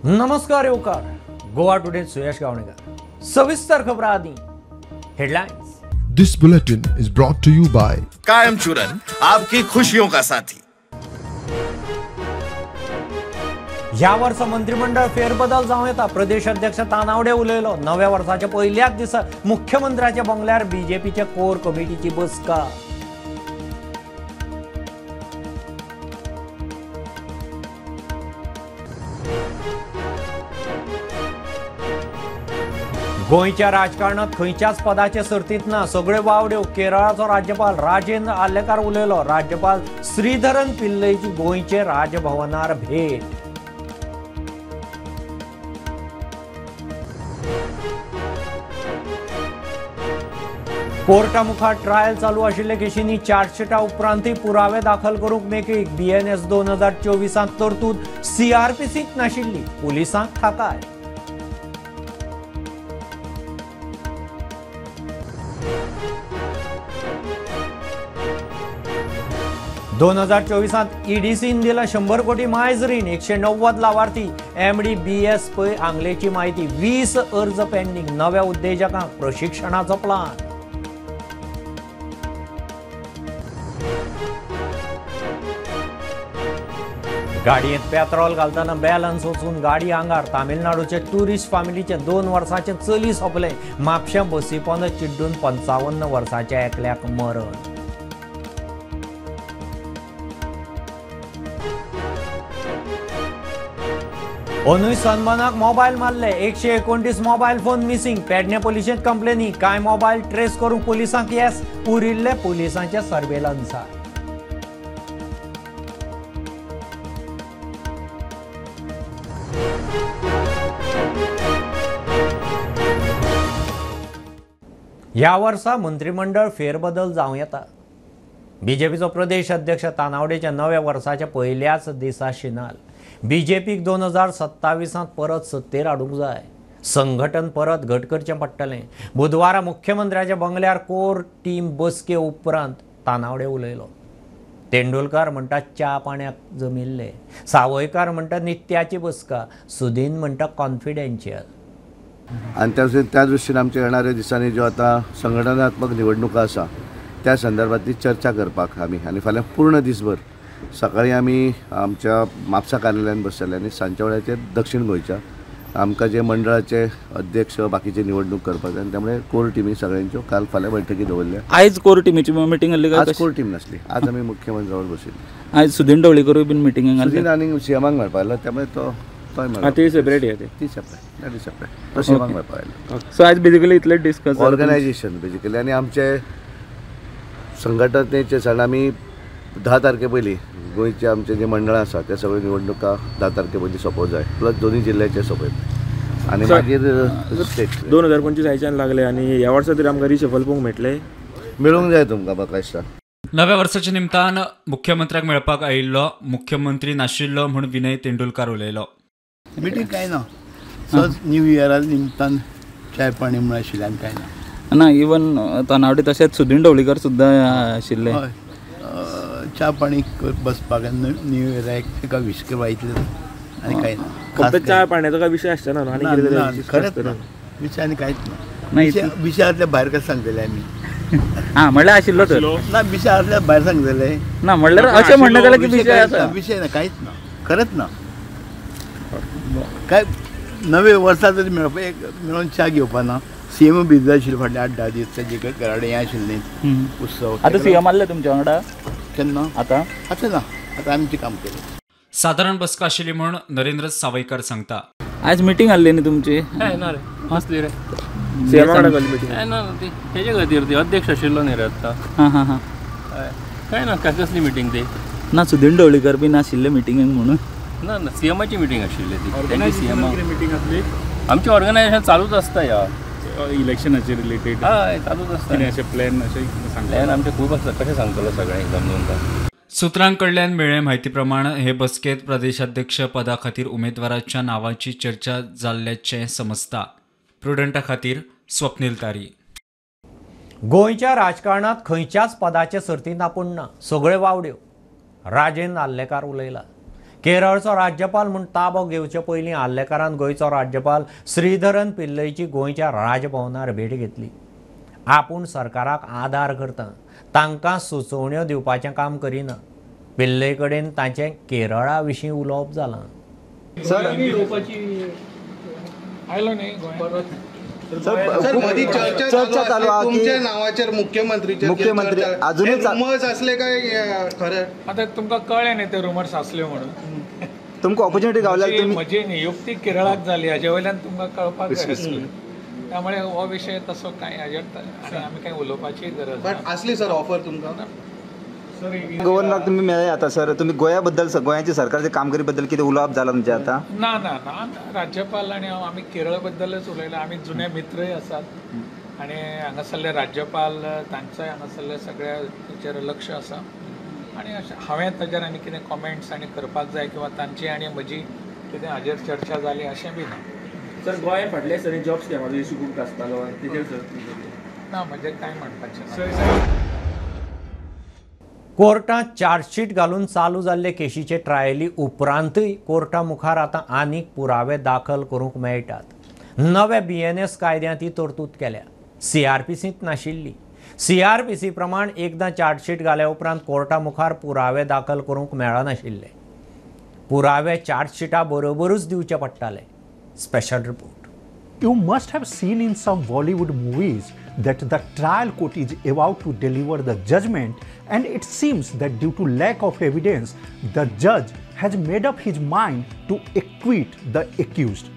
नमस्कार येवकार गोवा टुडे सुयश गावणेकर. सविस्तर खबरां आदी headlines. This bulletin is brought to you by Kayam Churan, आपकी खुशियों का साथी. ह्या वर्सा मंत्रिमंडळ फेरबदल जावं येता, प्रदेश अध्यक्ष तानावडे उलयलो. नव्या वर्साच्या पयल्याच दिसा मुख्यमंत्र्याच्या बंगल्यार बीजेपीच्या कोर कमिटीची बसका. गोंयच्या राजकारणात खंयच्याच पदाचे सर्तीत ना, सगळे वावड्यो. केरळाचो राज्यपाल राजेंद्र आर्लेकार उलयलो. राज्यपाल श्रीधरन पिल्लईची गोंयचे राजभवनार भेट. कोर्टा मुखार ट्रायल चालू आशिल्ले केशींनी चार्जशीटा उपरांतय पुरावे दाखल करूंक मेकळीक. बीएनएस 2024 तरतूद सीआरपीसींत नाशिल्ली, पुलिसांक थाकाय. दोन 2024 ईडीसीन दिला 100 कोटी मायज रीण, 190 लावार्थी. एमडी बीएस पै आंगलेची माहिती, 20 अर्ज पेंडिंग. नव्या उद्देजकांक प्रशिक्षणाचो प्लान. गाडयेंत पेट्रोल घालतना बॅलन्स वचून गाडी आंगार. तामिळनाडूचे ट्युरिस्ट फॅमिलीचे 2 वर्सांचे चली सोंपलें. म्हापश्यां बसी पोंदा चिड्डून 55 वर्सांच्या एकल्याक मरण. अनुय सन्मानाक मोबायल मारले, 129 मोबायल फोन मिसिंग. पेडणे पुलिशेंत कंप्लेनी, कांय मोबायल ट्रेस करूंक पुलिसांक येस, उरिल्ले पुलिसांच्या सर्वेलन्सार. ह्या वर्सा मंत्रिमंडळ फेरबदल जावं येता. बीजेपीचो प्रदेश अध्यक्ष तानावडेच्या नव्या वर्साच्या पयल्याच दिसा शिनाल. बीजेपीक 2027 परत सत्तेर हाडूंक जाय, संघटन परत घट करचें पडटलें. बुधवारा मुख्यमंत्र्याच्या बंगल्यार कोर टीम बसके उपरांत तानावडे उलयलो. तेंडुलकार म्हणटा च्या पाण्याक जमिल्ले, सावयकार म्हणटा नित्याची बसका, सुदीन म्हणटा कॉन्फिडेन्शियल. आनी त्या दृश्टीन आमच्या येणाऱ्या दिसांनी ज्यो आतां संघटनात्मक निवडणुका आसा त्या संदर्भातली चर्चा करपाक आमी आनी फाल्यां पूर्ण दिसभर सकाळी आमी आमच्या म्हापसा कार्यालयान बसतले आनी सांजच्या वेळाचेर दक्षिण गोंयच्या आमकां जे मंडळाचे अध्यक्ष बाकीचे निवडणूक करपाक जाय आनी त्यामुळे कोर टिमी सगळ्यांच्यो काल फाल्यां बैठकी दवरल्या. आयज कोर टिमीची मिटींग आसली? आज कोर टीम नासली, आज आमी मुख्यमंत्र्या बरोबर बशिल्ली. आयज सुदीन ढवळीकरूय बीन मिटिंगेक? सुदीन आनी सीएमाक मेळपाक आयलो, त्यामुळे तो ती सेपरेट आहे, ती सेपरेट, that is separate. तो सीएमाक मेळपाक आयलो. सो आयज बेसिकली इतलें डिस्कस ऑर्गनायझेशन बेसिकली आनी आमचे संघटनेचे सण आमी 10 तारखे पयलीं गोंयचे आमचे जे मंडळां आसा ते सगळ्यो निवडणुका 10 तारखे पयलीं सोंपोवंक जाय, प्लस दोनूय जिल्ल्याचे सोंपयत आनी मागीर स्टेट. 2025 आयच्यान लागले आनी ह्या वर्सा तरी आमकां रिशफल पळोवंक मेळटलें? मेळूंक जाय तुमकां म्हाका दिसता. नव्या वर्साच्या निमतान मुख्यमंत्र्याक मेळपाक आयिल्लो मुख्यमंत्री नाशिल्लो म्हूण विनय तेंडुलकार उलयलो. मिटींग कांय ना, सहज न्यू इयरा निमतान चाय पाणी म्हूण आशिल्लें आनी कांय ना. ना इवन तानावडे तशेंच सुदीन ढवळीकर सुद्दां आशिल्ले. हय, च्या पाणी बसपाक न्यू इयराक एका विश करपा इतलें आनी कांय ना. फक्त च्या पाण्याचो काय विशय आसचो ना? आनी खरेंच ना विशय आनी कांयच ना. विशयांतल्या भायर कशें सांगतले आमी? हां म्हणल्यार आशिल्लो तर ना, विशयांतल्या भायर सांगतले ना म्हणल्यार अशें म्हणलें जाल्यार की विशय आसा? विशय ना, कांयच ना, खरेंच ना. काय नवे वर्सा तरी मेळपा एक मेळोन च्या घेवपा ना. सीएम बिजी आशिल्ले फाटले 8-10 दीस, तेजे घरा कडेन हें आशिल्लें उत्सव. आतां सीएम आसले तुमच्या वांगडा केन्ना? आतां आतां ना, आतां आमचें काम केलें. सादारण बसका आशिल्ली म्हूण नरेंद्र सावयकार सांगता. आयज मिटींग आसली न्ही तुमची? ना रे, कसली रे? सीएमा कडेन जाली मिटींग. ना ती तेजे खातीर ती अध्यक्ष आशिल्लो न्ही रे आतां. हां हां हां, काय ना, कसली मिटींग ती? ना सुदीन ढवळीकर बीन आशिल्ले मिटिंगेक म्हणून? ना ना, सीएमाची मिटींग आशिल्ली ती. तेंची सीएमा मिटींग आसली. आमचें ऑर्गनायझेशन चालूच आसता ह्या इलेक्शनाचे रिलेटेड. हय चालूच आसता. कितें अशें प्लॅन अशें सांगता? प्लॅन आमचे खूब आसता, कशें सांगतलो सगळें समजून तुमकां. सूत्रां कडल्यान मेळ्ळे म्हायती प्रमाण हे बसकेंत प्रदेशाध्यक्ष पदा खातीर उमेदवाराच्या नांवाची चर्चा जाल्ल्याचें समजता. प्रुडंटा खातीर स्वप्नील तारी. गोंयच्या राजकारणात खंयच्याच पदाचे सर्तींत आपूण ना, सगळे वावड्यो. राजेंद्र आर्लेकार उलयला. केरळचो राज्यपाल म्हूण ताबो घेवचे पयलीं आर्लेकारान गोंयचो राज्यपाल श्रीधरन पिल्लईची गोंयच्या राजभवनार भेट घेतली. आपूण सरकाराक आदार करता, तांकां सुचोवण्यो दिवपाचें काम करिना. पिल्लई कडेन तांचें केरळा विशीं उलोवप जालां. चर्चा चालू आहे तुमच्या नावाचेर मुख्यमंत्री अजूनही रुमर्स असले काय खरे? आता तुमकां कळ्ळें न्ही ते रुमर्स असले म्हणून. तुमकां ऑपॉर्च्युनिटी गावल्या. म्हजी नियुक्ती केरळाक जाली हाजे वयल्यान तुमकां कळपाक जाय आसलें. त्यामुळे हो विशय तसो कांय हाजेर आनी आमी कांय उलोवपाची गरज बट आसली सर ऑफर तुमकां? गव्हर्नराक तुम्ही मेळ्ळे आता सर, तुम्ही गोंया बद्दल गोंयाच्या सरकारच्या कामगिरी बद्दल कितें उलोवप जालां तुमचें आतां? ना ना ना, राज्यपाल आनी हांव आमी केरळ बद्दलच उलयला. आमी जुने मित्रय आसात आनी हांगासरले राज्यपाल तांचोय हांगासरले सगळ्या लक्ष आसा आनी अशें हांवें ताजेर आनी कितें कॉमेंट्स आनी करपाक जाय किंवा तांची आनी म्हजी कितें हाजेर चर्चा जाली अशें बी ना. सर गोंय फाटल्या दिसांनी जॉब स्कॅमाचो इशू खूब गाजतालो तेजेर सर ना म्हणजे कांय म्हणपाचें ना. कोर्टांत चार्जशीट घालून चालू जाल्ले केशीचे ट्रायली उपरांतय कोर्टा मुखार आतां आनीक पुरावे दाखल करूंक मेळटात. नव्या BNS कायद्यांत ही तरतूद केल्या, CRPCंत नाशिल्ली. CRPC प्रमाण एकदां चार्जशीट घाल्या उपरांत कोर्टा मुखार पुरावे दाखल करूंक मेळनाशिल्ले. पुरावे चार्जशीटा बरोबरूच दिवचे पडटाले. Special report. You must have seen in some Bollywood movies that the trial court is about to deliver the judgment, and it seems that due to lack of evidence, the judge has made up his mind to acquit the accused.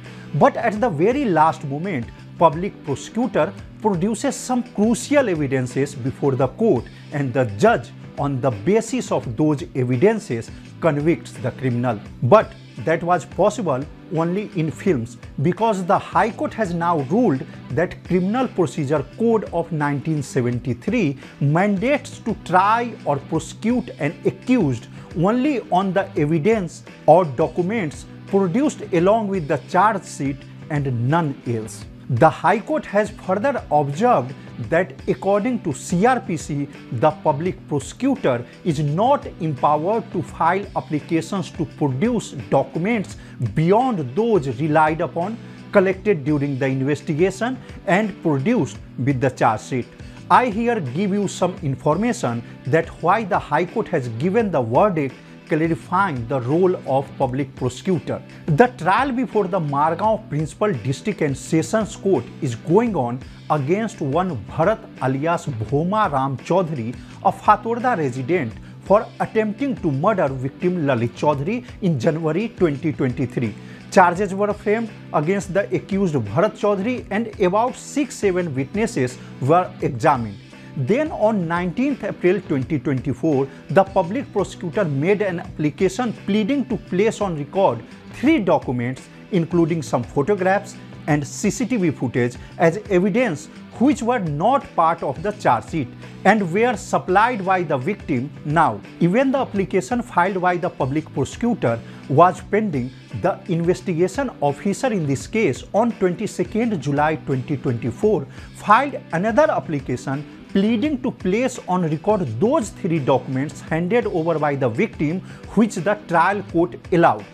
But at the very last moment, public prosecutor produces some crucial evidences before the court, and the judge, on the basis of those evidences, convicts the criminal. But that was possible only in films, because the High Court has now ruled that Criminal Procedure Code of 1973 mandates to try or prosecute an accused only on the evidence or documents produced along with the charge sheet and none else. The High Court has further observed that according to CRPC, the public prosecutor is not empowered to file applications to produce documents beyond those relied upon, collected during the investigation and produced with the charge sheet. I here give you some information that why the High Court has given the verdict clarifying the role of public prosecutor. The trial before the Margao Principal District and Sessions Court is going on against one Bharat alias Bhoma Ram Chaudhary, a Fatorda resident, for attempting to murder victim Lalit Chaudhary in January 2023. Charges were framed against the accused Bharat Chaudhary and about 6-7 witnesses were examined. Then on 19th April 2024, the public prosecutor made an application pleading to place on record 3 documents, including some photographs and CCTV footage as evidence which were not part of the charge sheet and were supplied by the victim. Now, even the application filed by the public prosecutor was pending, the investigation officer in this case on 22nd July 2024 filed another application pleading to place on record those 3 documents handed over by the victim, which the trial court allowed.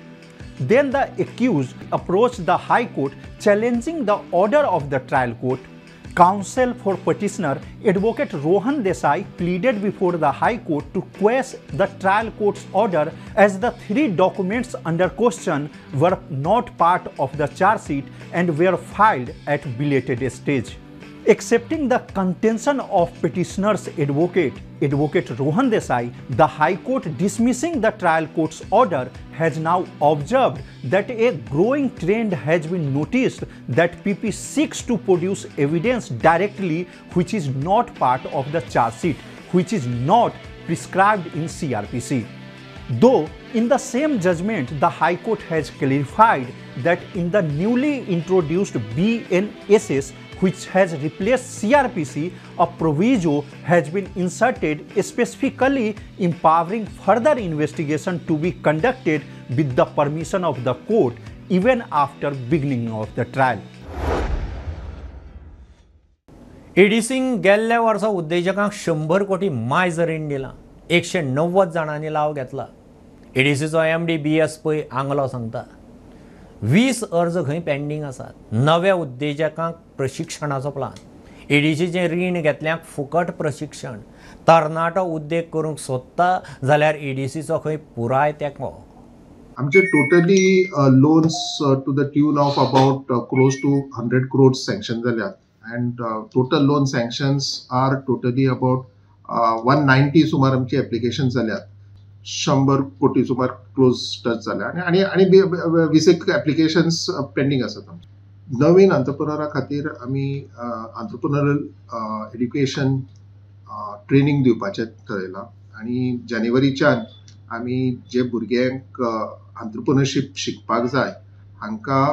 Then the accused approached the High Court challenging the order of the trial court. Counsel for petitioner, Advocate Rohan Desai, pleaded before the High Court to quash the trial court's order as the 3 documents under question were not part of the charge sheet and were filed at belated stage. Accepting the contention of petitioner's advocate, Advocate Rohan Desai, the High Court dismissing the trial court's order has now observed that a growing trend has been noticed that PP seeks to produce evidence directly which is not part of the charge sheet, which is not prescribed in CRPC. Though in the same judgment, the High Court has clarified that in the newly introduced BNSS, which has replaced CRPC, a proviso has been inserted specifically empowering further investigation to be conducted with the permission of the court even after beginning of the trial. EDCन गेल्ल्या वर्सा उद्देजकांक 100 कोटी मायज रीण दिलां. 190 जाणांनी लाव घेतला. ईडीसीचो MD BS Pai Anglo सांगता 20 अर्ज खंय पेंडींग आसात. नव्या उद्देजकांक प्रशिक्षणाचो प्लान, ईडीसीचें रीण घेतल्यांक फुकट प्रशिक्षण. तरणाटो उद्देग करूंक सोदता जाल्यार ईडीसीचो खंय पुराय तेंको. आमचे totally loans to the tune of about close to 100 crores sanction जाल्यात and total loan sanctions are totally about 190 सुमार आमची एप्लिकेशन जाल्यात. 100 कोटी सुमार क्लोज टच जाल्या आनी आनी 20 एप्लिकेशन्स पेंडींग आसात आमचे. नवीन अंत्रप्रुनरा खातीर आमी अंत्रप्रुनरल एड्युकेशन ट्रेनींग दिवपाचें थरयलां आनी जानेवारीच्यान आमी जे भुरग्यांक अंत्रप्रुनरशीप शिकपाक जाय हांकां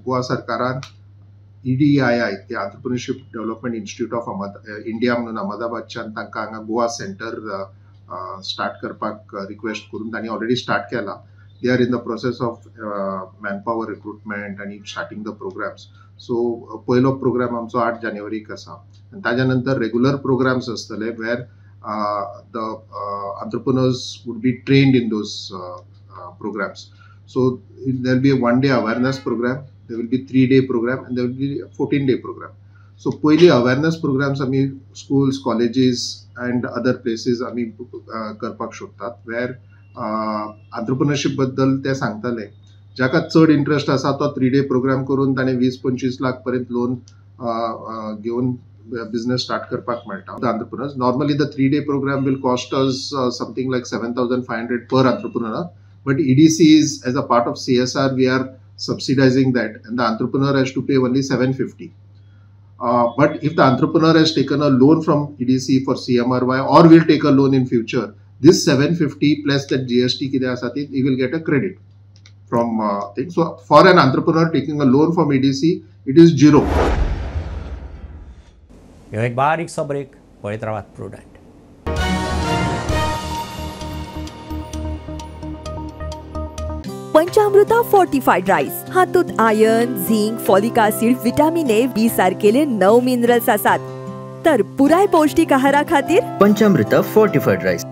गोवा सरकारान EDII ते entrepreneurship development institute of India म्हणून अहमदाबादच्यान तांकां हांगा गोवा सेंटर स्टार्ट करपाक रिक्वेस्ट करून तांणी ऑलरेडी स्टार्ट केला. They are in the process of manpower recruitment आनी स्टार्टिंग the programmes. सो पयलो प्रोग्राम आमचो 8 जानेवारीक आसा आनी ताज्या नंतर रेगुलर प्रोग्राम्स आसतले where the entrepreneurs would be trained in those programs. So there will be a 1-day awareness program, there will be 3-day program and there will be a 14-day program. So पयली awareness programs आमी schools, colleges and other places आमी करपाक सोदतात where entrepreneurship बद्दल ते सांगतले. जाका चड इंट्रस्ट आसा तो 3-डे प्रोग्राम करून ताणें 20-25 लाख पर्यंत लोन घेवन बिजनेस स्टार्ट करपाक मेळटा. The entrepreneurs normally the 3-day program will cost us something like 7,500 per entrepreneur, but EDC is as a part of CSR we are subsidizing that and the entrepreneur has to pay only 750. But if the entrepreneur has taken a loan from EDC for CMRY or will take a loan in future, this 750 plus that GST कितें आसा ती he will get a credit from thing. So for an entrepreneur taking a loan from EDC it is zero. एक बारीकसो break, पळयत रावात prudent. पंचामृता fortified rice हातूंत iron, zinc, folic acid, vitamin A, B सारकेले 9 minerals आसात. तर पुराय पौष्टिक आहारा खातीर पंचामृता फोर्टिफाईड राईस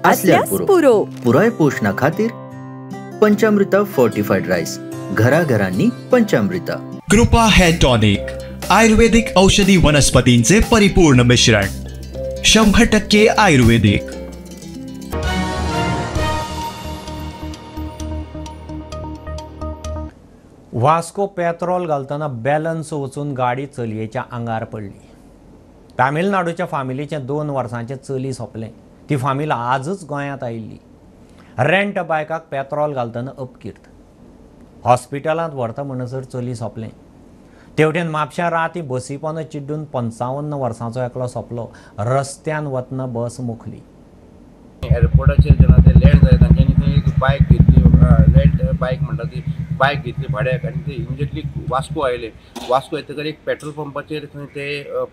असल्यार पुरो. पुराय पोषणा खातीर पंचामृता फोर्टिफाईड राईस घराघरांनी पंचामृता. कृपा हेअर टॉनिक आयुर्वेदिक औषधी वनस्पतींचे परिपूर्ण मिश्रण, 100% आयुर्वेदिक. वास्को पेट्रोल घालतना बॅलन्स वचून गाडी चलयेच्या आंगार पडली. तामिळनाडूच्या फामिलीचें 2 वर्सांचें चली सोंपलें. ती फामील आजच गोंयांत आयिल्ली. रेंट बायकाक पेट्रोल घालतना अपकीर्त, हॉस्पिटलांत व्हरता म्हणसर चली सोंपलें. तेवटेन म्हापश्यां राती बसी पोंदा चिड्डून 55 वर्सांचो एकलो सोंपलो. रस्त्यान वतना बस मुखली. एअरपोर्टाचेर जेन्ना ते लँड जाले तांच्यांनी थंय एक बायक घेतली, रेंट बायक म्हणटा ती बायक घेतली भाड्याक आनी ते इमिजिएटली वास्को आयले. वास्को येतकर एक पेट्रोल पंपाचेर थंय ते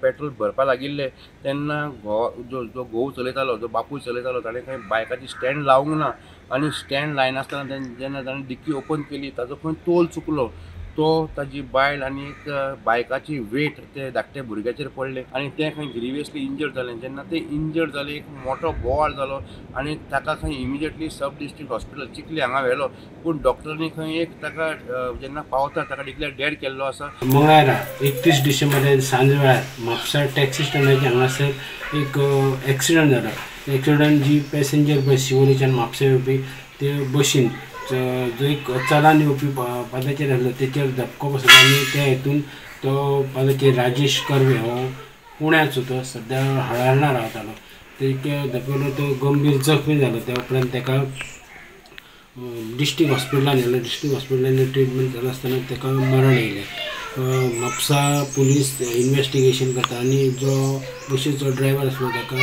पेट्रोल भरपाक लागिल्ले तेन्ना जो जो घोव चलयतालो, जो बापूय चलयतालो ताणें खंय बायकाची स्टँड लावंक ना आनी स्टँड लायनासतना जेन्ना ताणें डिक्की ओपन केली ताजो खंय तोल चुकलो, तो ताजी बायल आनी एक बायकाची वेट ते धाकट्या भुरग्याचेर पडले आनी तें खंय ग्रिवियसली इंजर्ड जालें. जेन्ना तें इंजर्ड जालें एक मोठो बोवाळ जालो आनी ताका खंय immediately sub district hospital Chikhli हांगा व्हेलो, पूण डॉक्टरांनी खंय एक ताका जेन्ना पावता ताका डिक्लेअर डेड केल्लो आसा. मंगळारा 31 डिसेंबर सांजवेळार म्हापसा टॅक्सी स्टँडाच्या हांगासर एक एक्सिडंट जालो. एक्सिडंट जी पॅसेंजर बस शिवोलेच्यान म्हापसा येवपी ते बशीन जो एक चलान येवपी पादाचेर आसलो तेचेर धपको बसलो आनी त्या हितून तो पादाचेर राजेश कर्वे हो पुण्याचो तो सद्या हळर्णा रावतालो, तेच्या धपकेलो तो गंभीर जखमी जालो. त्या उपरांत ताका डिस्ट्रिक्ट हॉस्पिटलान व्हेलो. डिस्ट्रिक्ट हॉस्पिटलान ट्रिटमेंट चालू आसतना ताका मरण येयलें. म्हापसा पुलीस इन्वेस्टिगेशन करता आनी जो बशीचो ड्रायव्हर आसलो ताका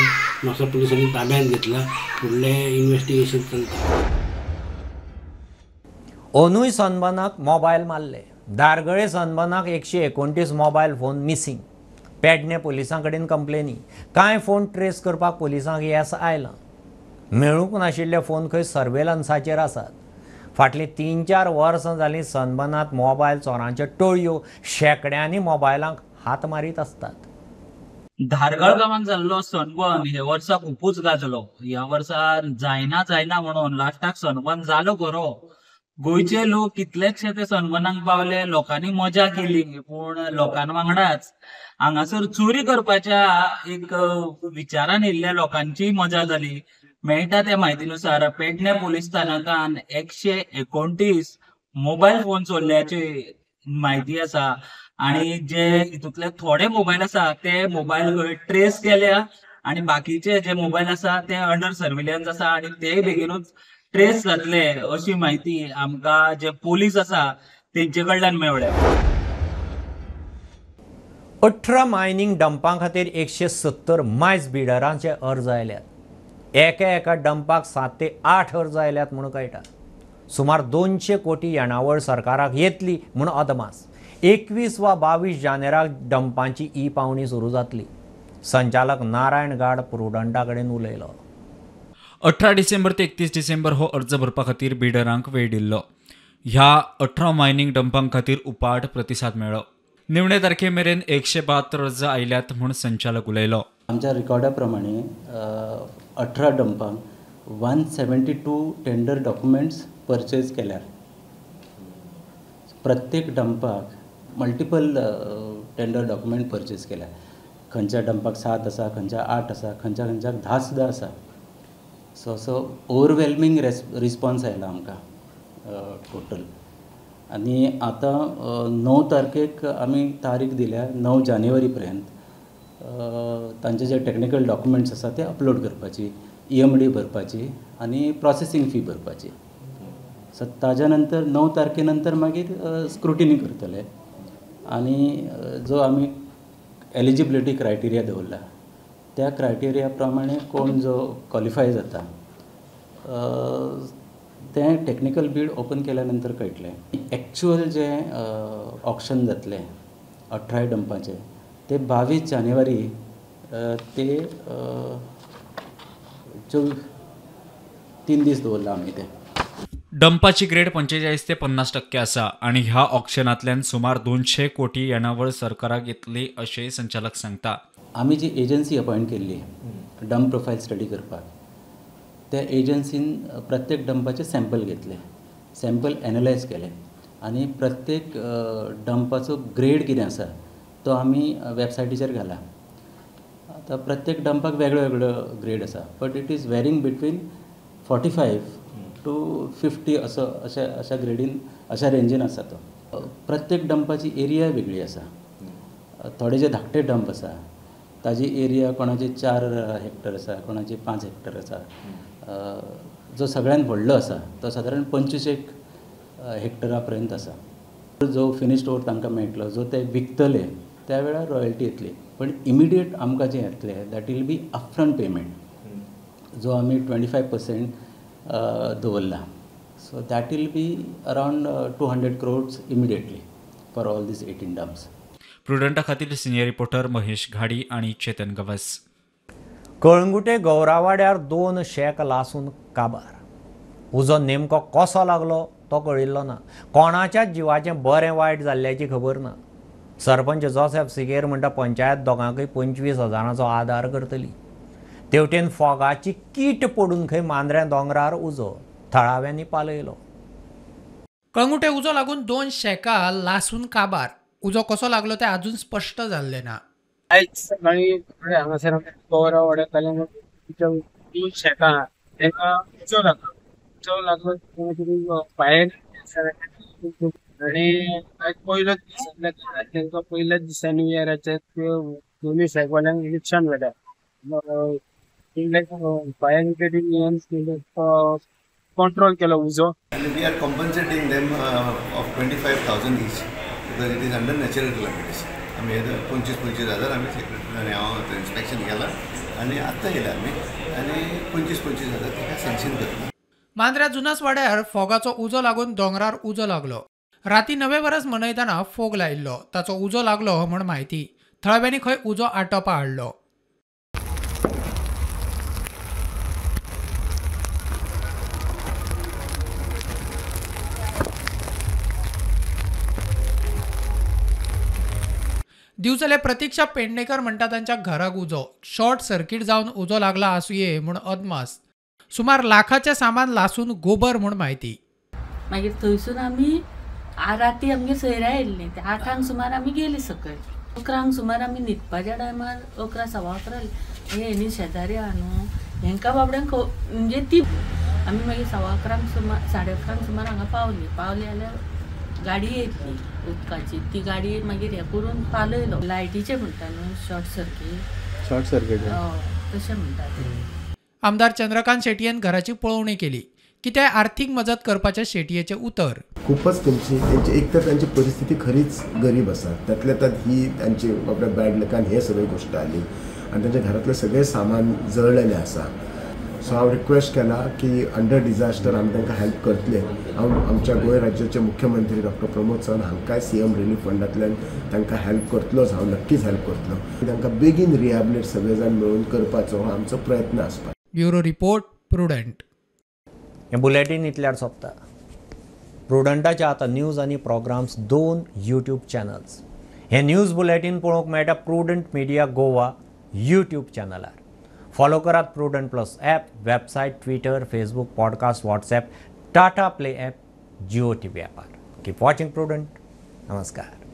म्हापसा पुलिसांनी ताब्यांत घेतला. फुडलें इन्वेस्टिगेशन चलता. ओनूय सनबर्नाक मोबायल मारले. दारगळे सनबर्नाक 129 मोबायल फोन मिसिंग. पेडणे पुलिसां कडेन कंप्लेनी. कांय फोन ट्रेस करपाक पुलिसांक येस आयलां. मेळूंक नाशिल्ले फोन खंय सर्वेलन्साचेर आसात. फाटलीं 3-4 वर्सां जालीं सनबर्नांत मोबायल चोरांच्यो टोळयो शेंकड्यांनी मोबायलांक हात मारीत आसतात. धारगळ गांवांत जाल्लो सनबर्न हे वर्सा खुपूच गाजलो. ह्या वर्सा जायना जायना म्हणून लास्टाक सनबर्न जालो खरो. गोंयचे लोक कितलेशे ते सनबर्नाक पावले, लोकांनी मजा केली, पूण लोकां वांगडाच हांगासर चोरी करपाच्या एक विचारान येयल्ल्या लोकांची मजा जाली. मेळटा त्या म्हायतीनुसार पेडणे पोलीस स्थानकान 129 मोबायल फोन चोरल्याची म्हायती आसा आणि जे हितूंतले थोडे मोबायल आसा ते मोबायल ट्रेस केल्या आणि बाकीचे जे मोबायल आसा ते अंडर सर्वेलन्स आसा आणि ते बेगीनूच ट्रेस जातले अशी म्हायती आमकां जे पोलीस आसा तेंचे कडल्यान मेळ्ळ्या. 18 मायनींग डंपां खातीर 170 मायज बिडरांचे अर्ज आयल्यात. एका एका डंपाक 7 ते 8 अर्ज आयल्यात म्हूण कळटा. सुमार 200 कोटी येणावळ सरकाराक येतली म्हूण अदमास. 21 वा 22 जानेराक डंपांची ई पावणी सुरू जातली. संचालक नारायण गाड प्रुडंटा कडेन उलयलो. 18 डिसेंबर ते 31 डिसेंबर हो अर्ज भरपा खातीर बिडरांक वेळ दिल्लो. ह्या 18 मायनींग डंपां खातीर उपाट प्रतिसाद मेळ्ळो. निमणे तारखे मेरेन 172 अर्ज आयल्यात म्हूण संचालक उलयलो. आमच्या रिकॉर्डा प्रमाणे 18 डंपांक 172 टेंडर डॉक्युमेंट्स परचेज केल्यार. प्रत्येक डंपाक मल्टिपल टेंडर डॉक्युमेंट परचेज केल्या. खंयच्या डंपाक 7 आसा, खंयच्या 8 आसा, खंयच्या खंयच्याक 10 सुद्दां आसा. सो असो ओवरवेल्मिंग रिस्पॉन्स आयला आमकां टोटल. आनी आतां 9 तारखेक आमी तारीख दिल्या, 9 जानेवारी पर्यंत तांचे जे टॅक्निकल डॉक्युमेंट्स आसा ते अपलोड करपाची, EMD भरपाची आनी प्रोसेसींग फी भरपाची. सो ताज्या नंतर 9 तारखे नंतर मागीर स्क्रुटिनी करतले आनी जो आमी एलिजिबिलिटी क्रायटेरिया दवरला त्या क्रायटेरिया प्रमाणे कोण जो क्वॉलिफाय जाता तें टॅक्निकल बीड ओपन केल्या नंतर कळटलें. एक्चुअल जें ऑक्शन जातलें 18 डंपाचें ते 22 जानेवारी ते 3 दीस दवरला आमी ते. डंपाची ग्रेड 45 ते 50% आसा आनी ह्या ऑक्शनांतल्यान सुमार 200 कोटी येणावळ सरकाराक येतली अशें संचालक सांगता. आमी जी एजन्सी अपॉयंट केल्ली डंप प्रोफायल स्टडी करपाक, त्या एजन्सीन प्रत्येक डंपाचे सॅम्पल घेतले, सॅम्पल एनलायज केले आनी प्रत्येक डंपाचो ग्रेड कितें आसा तो आमी वेबसायटीचेर घाला. आतां प्रत्येक डंपाक वेगळो वेगळो ग्रेड आसा, but it is varying between 45 to 50 असो अशा अशा ग्रेडीन अशा रेंजीन आसा तो. प्रत्येक डंपाची एरिया वेगळी आसा. थोडे जे धाकटे डंप आसा ताजी एरिया कोणाची 4 हेक्टर आसा, कोणाची 5 हेक्टर आसा. जो सगळ्यान व्हडलो आसा तो सादारण 25 हेक्टरा पर्यंत आसा. जो फिनिश्ड ओर तांकां मेळटलो, जो ते विकतले त्या वेळार रॉयल्टी येतली, पण इमिडिएट आमकां जें येतलें that will be upfront payment जो आमी 25% दवरला. So that will be around 200 crores immediately for all these 18 dumps. प्रुडंटा खातीर सिनियर रिपोर्टर महेश घाडी आणि चेतन गवस. कळंगुटे गौरावाड्यार 2 शेक लासून काबार. उजो नेमको कसो लागलो तो कळिल्लो ना. कोणाच्याच जिवाचें बरें वायट जाल्ल्याची खबर ना. सरपंच जोसेफ सिगेर म्हणटा पंचायत दोगांकय 25,000 आदार करतली. तेवटेन फोगाची कीट पडून खंय मांद्र्या दोंगरार उजो थळाव्यांनी पालयलो. कळंगुटे उजो लागून 2 शेकां लासून काबार. उजो कसो लागलो ते अजून स्पश्ट जाल्लें ना. आयज सकाळी हांगासर गौरावाड्या 2 शेकां तांकां उजो लागलो. उजो लागलो फायर आनी आयज पयलोच दीस आसल्या कारणान तांकां पयल्याच दिसा न्यू इयराचे दोनूय शेकवाल्यांक लुकसाण जालें. फायर ब्रिगेडीन येवन कंट्रोल केलो उजो. We are compensating them of 25,000 each because it is under natural calamities. आमी 25-25,000 आमी सेक्रेटरी आनी हांव इन्स्पेक्शन केलां आनी आत्तां येयल्या आमी आनी 25-25,000 ताका सँक्शन करता. मांद्र्या जुनास वाड्यार फोगाचो उजो लागून दोंगरार उजो लागलो. राती नवें वरस मनयतना फोग लायिल्लो, ताचो उजो लागलो म्हूण म्हायती. थळाव्यांनी खंय उजो आटोपा हाडलो. दिवचले प्रतिक्षा पेडणेकर म्हणटा तांच्या घराक उजो शॉर्ट सर्किट जावन उजो लागला आसुये म्हूण अदमास. सुमार लाखाचें सामान लासून गोबर म्हूण म्हायती. मागीर थंयसून आमी राती आमगे सोयऱ्या आयिल्लीं, ते 8 सुमार आमी गेली सकयल. 11 सुमार आमी न्हिदपाच्या टायमार 11 11:15 हे न्ही शेजारी आहा न्हू, हेंकां बाबड्यांक म्हणजे ती आमी मागीर 11:15 सुमार 11:30 सुमार हांगा पावली. पावली जाल्यार गाडी येतली उदकाची, ती गाडी मागीर हें करून पालयलो. लायटीचें म्हणटा न्हू शॉर्ट सर्कीट, शॉर्ट सर्कीट तशें म्हणटा ते. आमदार चंद्रकांत शेटयेन घराची पळोवणी केली. कितें आर्थिक मजत करपाचें शेटयेचें उतर. खूपच तेंची एक तर तांची परिस्थिती खरीच गरीब आसा, त्यातल्या त्यात ही तांची आपल्या बॅड लकान हे सगळी गोष्ट आली आनी तांच्या घरातलें सगळें सामान जळलेलें आसा. सो हांव रिक्वेस्ट केला की अंडर डिझास्टर आमी तांकां हेल्प करतले. हांव आमच्या गोंय राज्याचे मुख्यमंत्री डॉक्टर प्रमोद सावंत हांकांय सीएम रिलीफ फंडांतल्यान तांकां हेल्प करतलोच, हांव नक्कीच हेल्प करतलो. तांकां बेगीन रिहॅबिलिट सगळे जाण मेळून करपाचो हो आमचो प्रयत्न आसता. Bureau report, Prudent. हें बुलेटीन इतल्यार सोंपता. प्रुडंटाच्या आतां न्यूज आनी प्रोग्राम्स 2 यूट्यूब चॅनल्स. हें न्यूज बुलेटीन पळोवंक मेळटा प्रुडंट मिडिया गोवा यूट्यूब चॅनलार. फॉलो करात Prudent plus app, website, Twitter, Facebook, podcast, WhatsApp, Tata Play app, Jio TV ॲपार. Keep watching Prudent. नमस्कार.